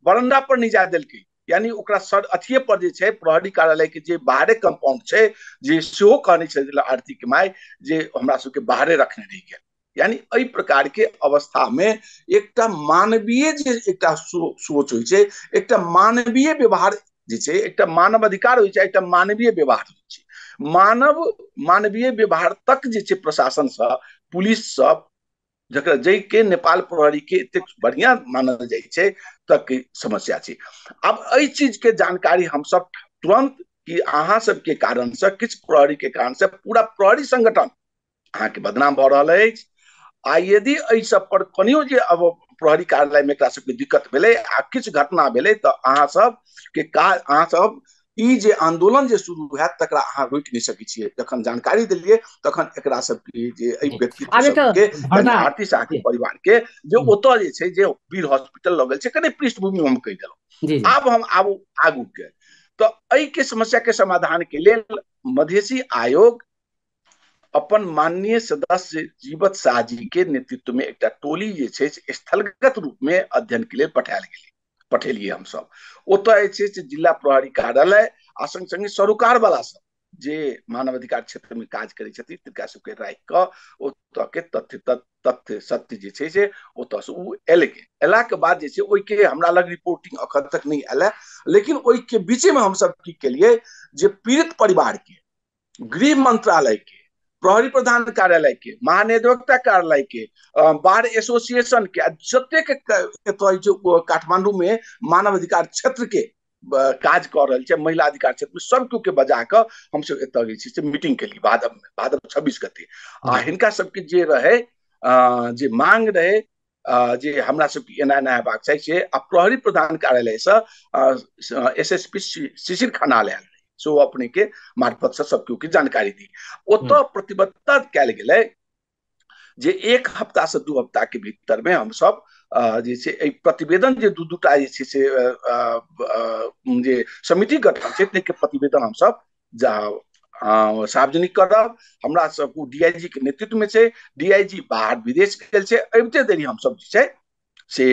S3: बरंडा पर नहि जाय देलकै। यानी ओकरा सर अथिये पर जे छै प्रहरी कार्यालय के जे बाहरे कंपाउंड छै जे सेहो कहने छलै आरती के माय जे हमरा सबके बाहरे रखने रहि गेल। यानी एहि प्रकार के अवस्था में एकटा मानवीय जे एकटा सोच होइ छै, एकटा मानवीय व्यवहार जे छै, एकटा मानव अधिकार होइ छै, एकटा मानवीय व्यवहार होइ छै। मानवीय व्यवहार तक जे छै प्रशासन सब पुलिस सब जकरा जाहिके नेपाल प्रहरी के एतेक बढ़िया मानल जाइ छै तक समस्या छै। आब एहि चीज के जानकारी हमसब तुरंत कि अहाँ सबके कारण से किछु प्रहरी के कारण से पूरा प्रहरी संगठन अहाँके बदनाम भऽ रहल अछि। आ यदि एहि सब पर कनियो जे अब प्रहरी कार्यालय में एकरा सबके दिक्कत भेलै आ किछु घटना भेलै तऽ अहाँ सब के काज अहाँ सब ई जे आंदोलन जे शुरू हैत तकरा अहाँ रोकि नहि सकै छियै। जखन जानकारी देलियै तखन एकरा सबके जे एहि व्यक्तित्व सबके आरती शाह के परिवार के जे ओतऽ जे छै जे वीर हॉस्पिटल लऽ गेल छै, कनि पृष्ठभूमि हम कहि देलहुँ। आब हम आब आगू के तऽ एहि के समस्या के समाधान के लेल मधेसी आयोग अपन माननीय सदस्य जीवत शाह जी के नेतृत्व में एकटा टोली जे छै स्थलगत रूप में अध्ययन के लेल पठायल गेलै, पठेलियै हमसब। ओतऽ जे छै से जिला प्रहरी कार्यालय आ संग संगे सरोकार वाला सब जे मानवाधिकार क्षेत्र में काज करै छथिन तिनका सबके राखि कऽ ओतऽ के तथ्य सत्य जे छै से ओतऽ से ओ एला के बाद जे छै ओहिके हमरा लग रिपोर्टिंग अखन तक नहि आयल है। लेकिन ओहिके बीचे में हमसब की केलियै जे पीड़ित परिवार के गृह मंत्रालय के प्रहरी प्रधान कार्यालय के महानिदेशक कार्यालय के बार एसोसिएशन के जतेक एतऽ काठमांडू में मानवाधिकार क्षेत्र के काज कऽ रहल छै महिला अधिकार क्षेत्र में सब केओ के बजा कऽ हमसब एतऽ जे छै से मीटिंग केलियै भादव 26 गते। आ हिनका सबके जे रहे जे मांग रहे जे हमरा सबके एना एना हेबाक चाही से आ प्रहरी प्रधान कार्यालय से एसएसपी शिशिर खनाल आयल सो अपने के मार्फत से सब केओ के जानकारी दी। ओतऽ प्रतिबद्धता कयल गेलै जे 1 हफ्ता से 2 हफ्ता के भीतर में हम सब जे छै एहि प्रतिवेदन जे दू दूटा जे छै से जे समिति गठन छै ताहिके प्रतिवेदन हम सब सार्वजनिक करब। हमरा सब डीआईजी के नेतृत्व में छै, डीआईजी बाहर विदेश गेल छै, अबिते देरी हम सब जे छै से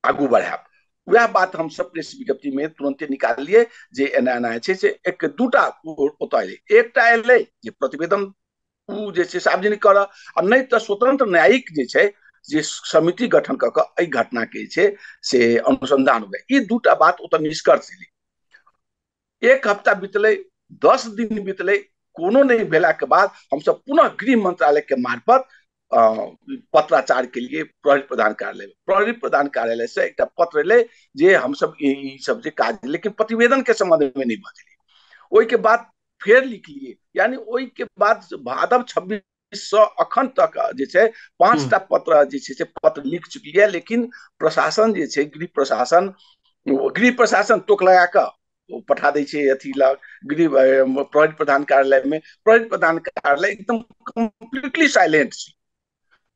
S3: आगू बढ़ायब। वएह बात हम सब प्रेस विज्ञप्ति में तुरंते निकाललियै जे एना एना छै से एक दूटा ओतऽ एलै, एकटा एलै जे प्रतिवेदन ओ जे छै सार्वजनिक करऽ आ नहि तऽ स्वतंत्र न्यायिक जे छै जे समिति गठन कऽ कऽ एहि घटना के छै से अनुसंधान हुए। ई दूटा बात ओतऽ निष्कर्ष एलै। 1 हफ्ता बीतलै, 10 दिन बीतलै, कोनो नहि भेला के बाद हमसब पुनः गृह मंत्रालय के मार्फत पत्राचार के लिए प्रहरी प्रधान कार्यालय प्रहरी प्रधान कार्यालय से एकटा पत्र एलै जे हमसब ई सब जे काज, लेकिन प्रतिवेदन के संबंध में नहीं बजलियै। ओहिके बाद फेर लिखलियै, यानी ओहिके बाद भादव 26 से अखन तक जे छै 5टा पत्र जे छै से पत्र लिख चुकलियै। लेकिन प्रशासन जे छै गृह प्रशासन टोक लगा कऽ पठा दै छै अथी लग गृह प्रहरी प्रधान कार्यालय में। प्रहरी प्रधान कार्यालय एकदम कम्प्लीटली साइलेंट छै।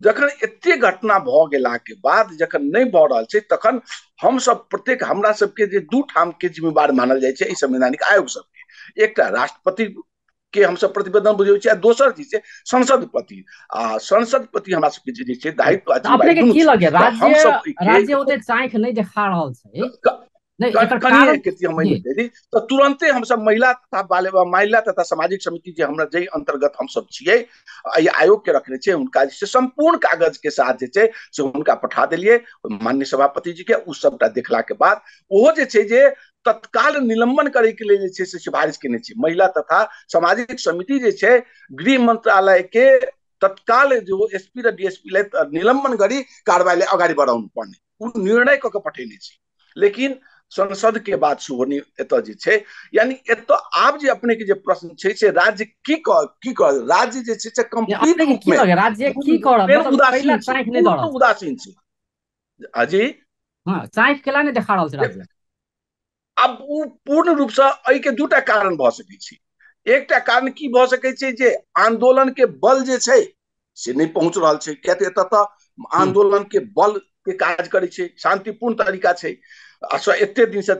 S3: जखन एते घटना भऽ गेला के बाद जखन नहि भऽ रहल छै तखन हमसब प्रत्येक हमरा सबके जे 2 ठाम के जिम्मेवार मानल जाइ छै एहि संवैधानिक आयोग सबके, एकटा राष्ट्रपति के हमसब प्रतिवेदन बुझै छियै आ दोसर जे छै संसद प्रति, आ संसद प्रति हमरा सबके जे छै दायित्व आ
S1: जिम्मेवारी। की लगे राज्य ओते चाँखि नहि देखा रहल छै
S3: तऽ तुरंते हमसब महिला तथा बाल महिला तथा सामाजिक समिति जे हमरा जाहि अंतर्गत हमसब छियै एहि आयोग के रखने छै हुनका जे छै संपूर्ण कागज के साथ जे छै से हुनका पठा देलियै माननीय सभापति जी के। उ सबटा देखला के बाद ओहो जे छै जे तत्काल निलंबन करे के लेल जे छै से सिफारिश केने छै। महिला तथा सामाजिक समिति जे छै गृह मन्त्रालय के तत्काल जो एसपी र डीएसपी लाई निलंबन गरी कारबाहीलाई अगाडि बढाउनु पर्ने उ निर्णय कऽ के पठेने छै। लेकिन संसद के बाद सेहो एतऽ जे छै, यानी एतऽ आब जे अपने के जे प्रश्न छै से राज्य की कर राज्य जे छै से कम्प्लीट रूप में
S1: राज्य की कर
S3: उदासीन छै, उदासीन छै अजी।
S1: हां, चाँखि केला नहि देखा रहल छै राज्य।
S3: आब उ पूर्ण रूप से एहि के दूटा कारण भऽ सकै छै। एकटा कारण की भऽ सकै छै जे आंदोलन के बल जे छै से नहि पहुंच रहल छै, किया तऽ एतऽ तऽ आंदोलन के बल के काज करै छै, शांतिपूर्ण तरीका छै। एते दिन से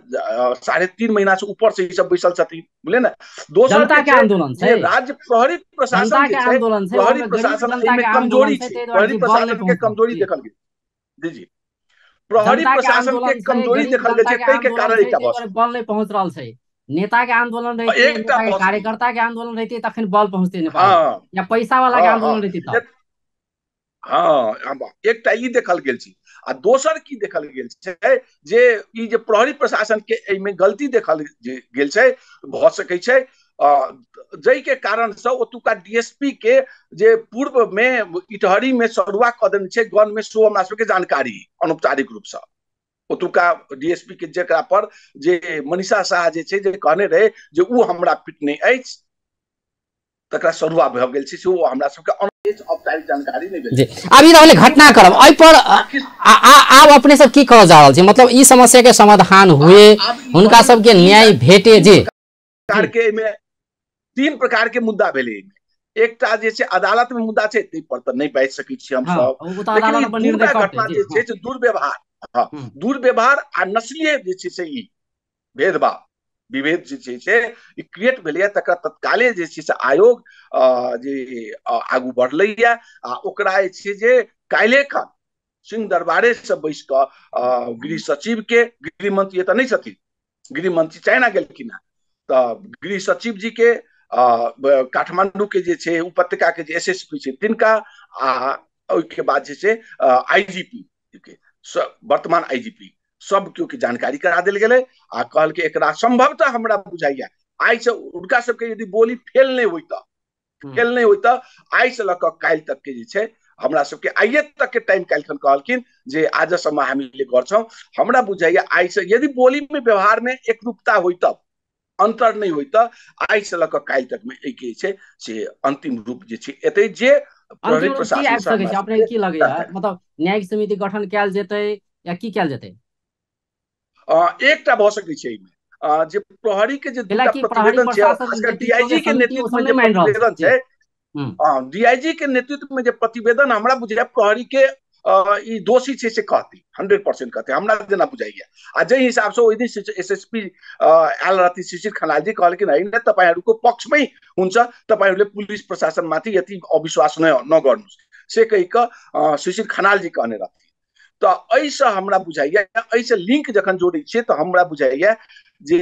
S3: 3.5 महीना से ऊपर से ई सब बैसल छथिन, बुझलियै ने। दोसर
S1: जनता के आंदोलन छै,
S3: राज्य प्रहरी प्रशासन
S1: के आंदोलन छै,
S3: प्रहरी प्रशासन में कमजोरी छै, प्रहरी प्रशासन के कमजोरी देखल गेल। जी जी, प्रहरी प्रशासन के कमजोरी देखल गेल छै, ताहि के कारण एकटा
S1: बल नहि पहुंच रहल छै। नेता के आंदोलन रहितै, कार्यकर्ता के आंदोलन रहितै तखन बल पहुंचतै नेपाल, या पैसा वाला के आंदोलन रहितै तब।
S3: हाँ, एकटा ई देखल गेल छै। आ दोसर की देखल गेल छै जे ई जे प्रहरी प्रशासन के एहिमे गलती देखल गेल छै, भऽ सकै छै जाहि के कारण से ओतुका डीएसपी के जे पूर्व में इटहरी में सरुआ कऽ देने छै गन में, सो हमरा सबके जानकारी अनौपचारिक रूप से ओतुका डीएसपी के जेकरा पर जे मनीषा शाह जे छै जे कहने रहे जे उ हमरा पिटने अछि, तकरा सरुआ भऽ गेल छै, से हमरा सबके औपचारिक जानकारी नहि भेल।
S1: आब ई रहलै घटनाक्रम, एहि पर आब अपने सब की करऽ जा रहल छी, मतलब ई समस्या के समाधान हुए, हुनका सबके न्याय भेटे। जे
S3: प्रकार के एहिमे 3 प्रकार के मुद्दा भेलै। एकटा जे छै अदालत में मुद्दा छै, ताहि पर तऽ नहि बाजि सकै छी हमसब, लेकिन दूटा घटना जे छै से दुर्व्यवहार, हँ दुर्व्यवहार आ नस्लीय जे छै से ई भेदभाव विभेद जे छै से ई क्रिएट भेलैए, तकरा तत्काले जे छै से आयोग जे आगू बढ़लैए आ ओकरा जे छै जे काल्हि खन सिंह दरबारे से बैस कऽ गृह सचिव के, गृह मंत्री एतऽ नहि छथिन, गृह मंत्री चाइना गेलखिन हेँ, तऽ गृह सचिव जी के, काठमांडू के जे छै उपत्यका के जे एसएसपी छै तिनका, आ ओहिके बाद जे छै आईजीपी के, वर्तमान आईजीपी, सब केओ के जानकारी करा देल गेलै आ कहलकै एकरा संभवतः हमरा बुझाइया आइ से हुनका सबके यदि बोली फेल नहि होइत, फेल नहि होइत आइ से लऽ कऽ काल्हि तक के जे छै हमरा सबके आइए तक के टाइम काल्हि खन कहलखिन जे आजसम्म हामीले गर्छौं। हमरा बुझाइया आइ से यदि बोली में व्यवहार में एकरूपता होइत, अंतर नहि होइत, आइ से लऽ कऽ काल्हि तक में एहि के छै से अंतिम रूप जे छै एतै जे प्रहरी प्रशासन।
S1: अपने की लगैया, मतलब न्यायिक समिति गठन कयल जेतै या की कयल जेतै?
S3: एकटा भऽ सकै छै एहिमे जे प्रहरी के जे दूटा प्रतिवेदन छै, खासकर डीआईजी के नेतृत्व में जे प्रतिवेदन छै, डीआईजी के नेतृत्व में जे प्रतिवेदन हमरा बुझाइया प्रहरी के ई दोषी छै से कहती, 100% कहती हमरा जेना बुझाइया। आ जाहि हिसाब से ओहि दिन एसएसपी आयल रहती शिशिर खनालजी, कहलखिन होइन तपाईँहरूको पक्षमै हुन्छ, तपाईँहरूले पुलिस प्रशासनमाथि यति अविश्वास नगर्नुहोस् से कहि कऽ शिशिर खनालजी कहने रहथिन। तऽ एहिसँ हमरा बुझाइया, एहिसँ लिंक जखन जोड़ै छियै तऽ हमरा बुझाइया जे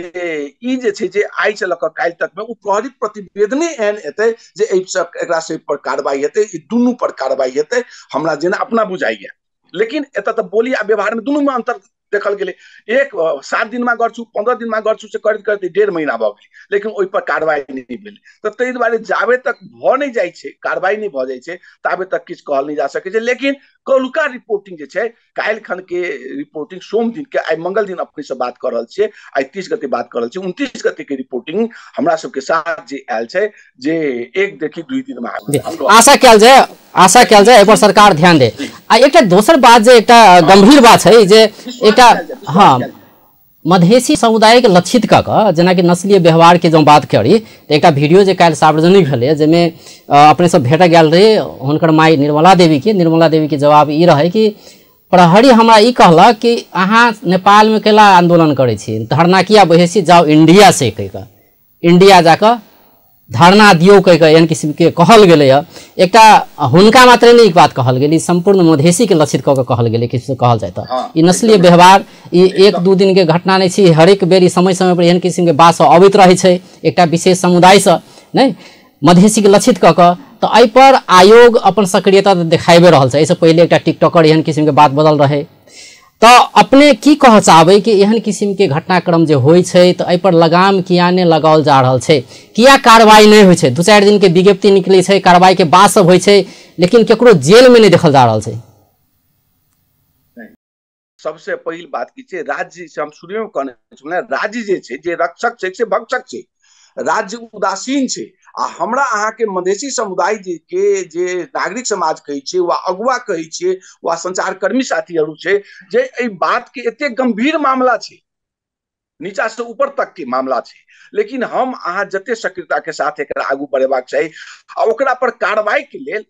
S3: ई जे छै जे आइ से लऽ कऽ काल्हि तकमे ओ प्रहरी प्रतिवेदने एहन एतै जे एहिसँ एकरा सब पर कार्रवाई हेतै, ई दुनू पर कार्रवाई हेतै, हमरा जेना अपना बुझाइया। लेकिन एतऽ तऽ बोली आ व्यवहारमे दुनूमे अन्तर देखल गेलै। एक 7 दिनमा गर्छु, 15 दिनमा गर्छु से करैत करैत 1.5 महीना भऽ गेलै, लेकिन ओहि पर कार्रवाई नहि भेलै। तऽ ताहि दुआरे जाबे तक भऽ नहि जाइ छै, कार्रवाई नहि भऽ जाइ छै, ताबे तक किछु कहल नहि जा सकै छै। लेकिन कौलुका रिपोर्टिंग जे छै, काल्हि खन के रिपोर्टिंग सोम दिन के, आइ मंगल दिन अपने से बात कऽ रहल छियै, आइ 30 गते बात कऽ रहल छियै, 29 गते के रिपोर्टिंग हमरा सबके साथ जे आयल छै जे 1 देखि 2 दिन में
S1: आशा कयल जाय, आशा कयल जाय एहि पर सरकार ध्यान दे। आ एकटा दोसर बात जे एकटा गंभीर बात छै जे एकटा, हाँ, मधेसी समुदाय के लक्षित कऽ कऽ जेनाकि नस्लीय व्यवहार के जँ बात करी तऽ एकटा वीडियो जे काल्हि सार्वजनिक भेलै जाहिमे अपने सब भेट गेल रही हुनकर माय निर्मला देवी के, निर्मला देवी के जवाब ई रहै कि प्रहरी हमरा ई कहलक कि अहाँ नेपालमे केला आंदोलन करै छी, धरना किया बैसै छी, जाउ इंडिया से कहि कऽ, इंडिया जाकऽ धरना दियौ कहि कऽ एहन किसिमके कहल गेलैए। एकटा हुनका मात्रे नहि ई बात कहल गेल, ई सम्पूर्ण मधेसीके लक्षित कऽ कऽ कहल गेलै। किछु कहल जाय तऽ ई नस्लीय व्यवहार ई 1-2 दिनके घटना नहि छी, हरेक बेर ई समय समय पर एहन किसिमके बात सब अबैत रहै छै एकटा विशेष समुदायसँ, नहि मधेसीके लक्षित कऽ कऽ। तऽ एहिपर आयोग अपन सक्रियता तऽ देखाबे रहल छै। एहिसँ पहिले एकटा टिकटॉकर एहन किसिमके बात बदल रहै। तऽ अपने की कहऽ चाहबै कि एहन किसिमके घटनाक्रम जे होइ छै तऽ एहिपर लगाम किया नहि लगाओल जा रहल छै, किया कार्रवाई नहि होइ छै? 2-4 दिनके विज्ञप्ति निकलै छै, कार्रवाईके बात सब होइ छै, लेकिन केकरो जेलमे नहि देखल जा रहल छै।
S3: सबसे पहिल बात की छै, राज्य से हम शुरू में कहने छलहुँ, राज्य जे छै जे रक्षक छै से भक्षक छै, राज्य उदासीन छै। आ हमरा अहाँके मधेसी समुदाय के जे नागरिक समाज कहै छियै वा अगुआ कहै छियै वा संचारकर्मी साथीहरू छै, जे एहि बात के एते गंभीर मामला छै, नीचा से ऊपर तक के मामला छै, लेकिन हम अहाँ जते सक्रियता के साथ एकरा आगू बढ़ेबाक चाही आ ओकरा पर कार्रवाई के लेल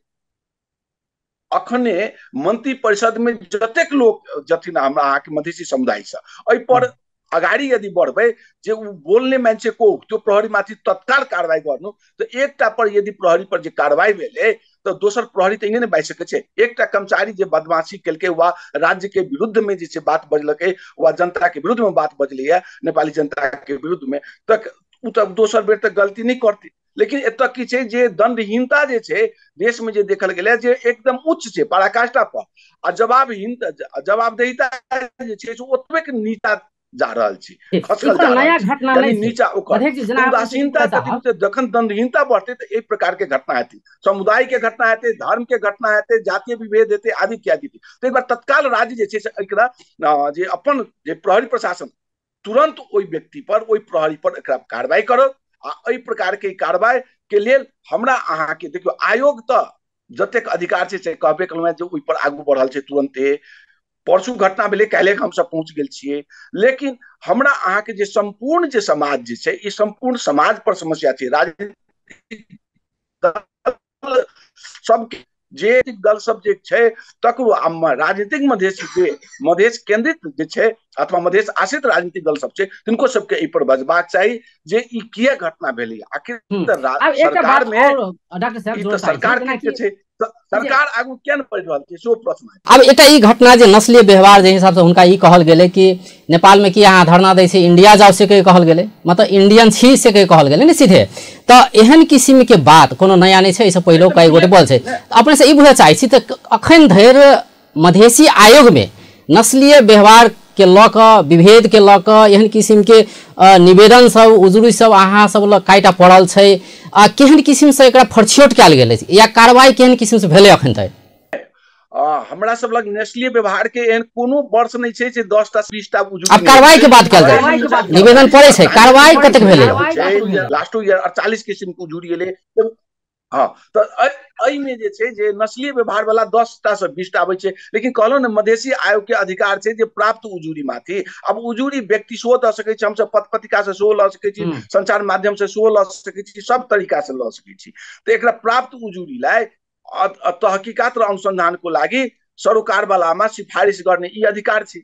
S3: अखने मंत्री परिषद में जतेक लोक जथिन हमरा अहाँके मधेसी समुदाय से एहि पर अगाडि यदि बढ़बै जे उ बोल्ने मान्छे को त्यो प्रहरी माथि तत्काल कारवाही गर्नु, त एकटा पर यदि प्रहरी पर जे कारवाही भेलै त दोसर प्रहरी त एहने नहि बाजि सकै छै। एकटा कर्मचारी जे बदमाशी केलकै वा राज्य के विरुद्ध में जे छै बात बजलकै वा जनता के विरुद्ध में बात बजलैया, नेपाली जनता के विरुद्ध में, त उ त दोसर बेर त गलती नहि करतै। लेकिन एतऽ की छै जे दंडहीनता जे छै देश में जे देखल गेलै जे एकदम उच्च छै, पराकाष्ठा पर, आ जवाबदेहिता जे छै से ओतबे नीचा जा रहल छै, खसकल जा रहल छै, नीचा ओकर उदासीनता। जखन दंडहीनता बढ़तै तऽ एहि प्रकार के घटना हेतै, समुदाय के घटना हेतै, धर्म के घटना हेतै, जातीय विभेद हेतै, आदि इत्यादि। ताहि दुआरे तत्काल राज्य जे छै से एकरा जे अपन जे प्रहरी प्रशासन तुरंत ओहि व्यक्ति पर, ओहि प्रहरी पर एकरा कार्रवाई करत। आ एहि प्रकार के कार्रवाई के लेल हमरा अहाँके देखियौ आयोग तऽ जतेक अधिकार छै से कहबे केलहुँ जे ओहि पर आगू बढ़ल छै तुरंते। परसू घटना भेलै, काल्हि हमसब पहुँच गेल छियै, लेकिन हमरा अहाँके जे सम्पूर्ण जे समाज जे छै, ई सम्पूर्ण समाज पर समस्या छै। राजनीतिक दल सबके जे दल सब जे छै तकरो राजनीतिक मधेश जे मधेश केंद्रित जे छै अथवा मधेश आश्रित राजनीतिक दल सब छै तिनको सबके एहि पर बजबाक चाही जे ई किया घटना भेलै। आखिर सरकार में सरकार के छै, सरकार आगू किया नहि बढ़ि रहल छै, सेहो प्रश्न।
S1: आब एकटा ई घटना जे नस्लीय व्यवहार जे हिसाबसँ हुनका ई कहल गेलै कि नेपालमे की अहाँ धरना दै छी, इंडिया जाउ से कहि कहल गेलै, मतलब इंडियन छी से कहि कहल गेलै ने सीधे। तऽ एहन किसिमके बात कोनो नया नहि छै, एहिसँ पहिलो कई गोटे बोल छै। अपनेसँ ई बुझऽ चाहै छी तऽ अखन धरि मधेसी आयोगमे नस्लीय व्यवहार के लऽ कऽ, विभेद के लऽ कऽ एहन किसिमके निवेदन सब, उजुरी सब अहाँ सब लग काइटा पड़ल छै, आ केहन किसिमसँ एकरा फरछियोट कयल गेल अछि या कार्रवाई केहन किसिमसँ भेलै अखन तक?
S3: हमरा सब लग नस्लीय व्यवहार के एहन कोनो वर्ष नहि छै जे 10टा 20टा उजुरी।
S1: आब कार्रवाई के बात कयल जाय, निवेदन पड़ै छै, कार्रवाई कतेक भेलै?
S3: लास्टो ईयर 48 किसिम के उजुरी एलै। हाँ, तऽ एहिमे जे छै जे नस्लीय व्यवहार वाला 10टा से 20टा आबै छै, लेकिन कहलहुँ ने मधेसी आयोग के अधिकार छै जे प्राप्त उजुरी माथि। अब उजुरी व्यक्ति सेहो दऽ सकै छै, हमसब पत्र पत्रिका से सेहो लऽ सकै छी, संचार माध्यम से सेहो लऽ सकै छी, सब तरीका से लऽ सकै छी। तऽ एकरा प्राप्त उजुरीलाई तहकीकात र अनुसन्धानको लागि सरोकारवालामा सिफारिस गर्ने ई अधिकार छै।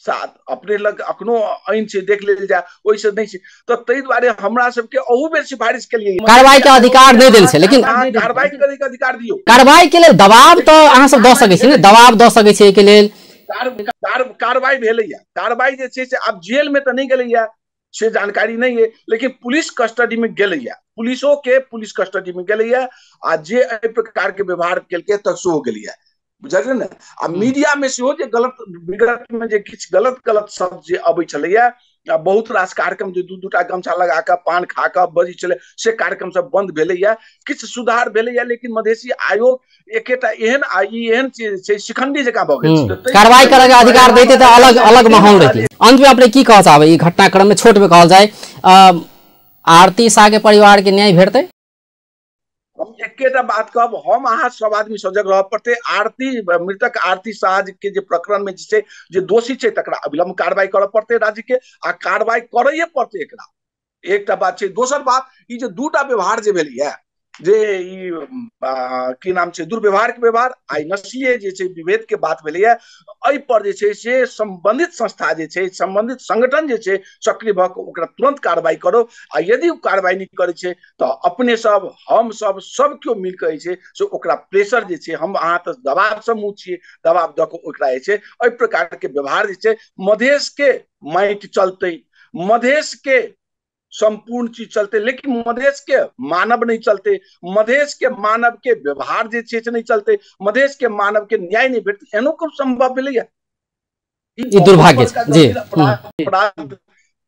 S3: साथ अपने लग अखनो ऐन छै, देख लेल जाय, ओहिसँ नहि छै। तऽ ताहि दुआरे हमरा सबके अहू बेर सिफारिश केलियै,
S1: कार्रवाई के अधिकार नहि देल छै, लेकिन
S3: कार्रवाई करे के अधिकार दियौ।
S1: कार्रवाई के लेल दबाव तऽ अहाँ सब दऽ सकै छी ने, दबाव दऽ सकै छी एहिके लेल।
S3: कार्रवाई भेलैया, कार्रवाई जे छै से आब जेल में तऽ नहि गेलैया से जानकारी नहीं है, लेकिन पुलिस कस्टडी में गेलैया, पुलिसो के पुलिस कस्टडी में गेलैया, आ जे एहि प्रकार के व्यवहार केलकै तऽ सेहो गेलैया, बुझलियै ने। आ मीडिया में सेहो जे गलत विगत में जे किछु गलत गलत शब्द जे अबै छलैया, आ बहुत रास कार्यक्रम जे 2-2टा गमछा लगा कऽ पान खा कऽ बजै छलै से कार्यक्रम सब बंद भेलैया, किछु सुधार भेलैया, लेकिन मधेसी आयोग एकेटा एहन ई एहन चीज छै शिखंडी जकाँ भऽ गेल छै।
S1: कार्रवाई करऽ के अधिकार दैते तऽ अलग अलग माहौल रहितै। अंत में अपने की कहऽ चाहबै ई घटनाक्रम में छोट में कहल जाय, आरती शाह के परिवार के न्याय भेटतै?
S3: हम एकेटा बात कहब, हम अहाँ सब आदमी सजग रहऽ पड़तै। आरती मृतक आरती शाह के जे प्रकरण में जे छै जे दोषी छै तकरा अविलंब कार्रवाई करऽ पड़तै राज्य के, आ कार्रवाई करैये पड़तै एकरा। एकटा बात छै। दोसर बात ई जे दूटा व्यवहार जे भेलैया, जे ई की नाम छै दुर्व्यवहार के व्यवहार आ नस्लीय जे छै विभेद के बात भेलैया, एहि पर जे छै से संबंधित संस्था जे छै, संबंधित संगठन जे छै सक्रिय भऽ कऽ ओकरा तुरंत कार्रवाई करो। आ यदि ओ कार्रवाई नहि करै छै तऽ अपने सब हम सब सब केओ मिल कऽ जे छै से ओकरा प्रेशर जे छै, हम अहाँ तऽ दबाव समूह छियै, दबाव दऽ कऽ ओकरा जे छै एहि प्रकार के व्यवहार जे छै मधेश के माटि चलतै, मधेश के संपूर्ण चीज चलते, लेकिन मधेश के मानव नहीं चलते, मधेश के मानव के व्यवहार जे छै से नहीं चलते, मधेश के मानव के न्याय नहीं भेटते, एहनो कोन संभव भेलैया?
S1: ई दुर्भाग्य छै जी।
S3: अपराध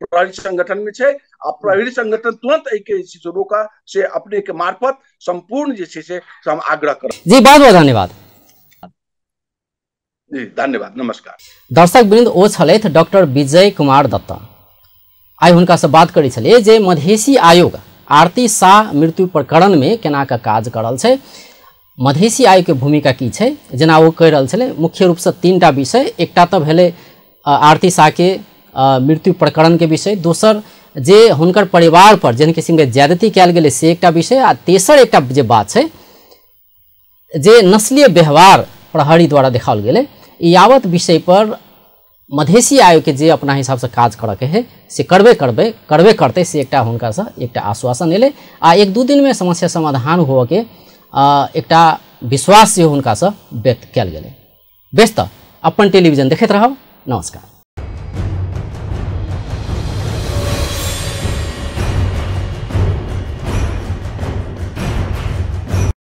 S3: प्रहरी संगठन में छै आ प्रहरी संगठन तुरंत एहि के रोका से अपने के मार्फत संपूर्ण जे छै से हम आग्रह करब
S1: जी। बहुत बहुत धन्यवाद
S3: जी, धन्यवाद, नमस्कार।
S1: दर्शक वृंद, ओ छलथि डॉक्टर विजय कुमार दत्त। आइ हुनकासँ बात करै छलियै जे मधेसी आयोग आरती शाह मृत्यु प्रकरणमे केना कऽ काज करल छै, मधेसी आयोगके भूमिका की छै। जेना ओ कहि रहल छलै मुख्य रूपसँ 3टा विषय, एकटा तऽ भेलै आरती शाहके मृत्यु प्रकरणके विषय, दोसर जे हुनकर परिवार पर जेहन किसिमके ज्यादती कयल गेलै से एकटा विषय, आ तेसर एकटा जे बात छै जे नस्लीय व्यवहार प्रहरी द्वारा देखाओल गेलै। यावत विषय पर मधेसी आयोगके जे अपना हिसाबसँ काज करऽके है से करबे करबै करबे करतै, से एकटा हुनकासँ एकटा आश्वासन एलै आ 1-2 दिनमे समस्या समाधान होअके एकटा विश्वास सेहो हुनकासँ व्यक्त कयल गेलै। बेस, तऽ अपन टेलीविजन देखैत रहब। नमस्कार।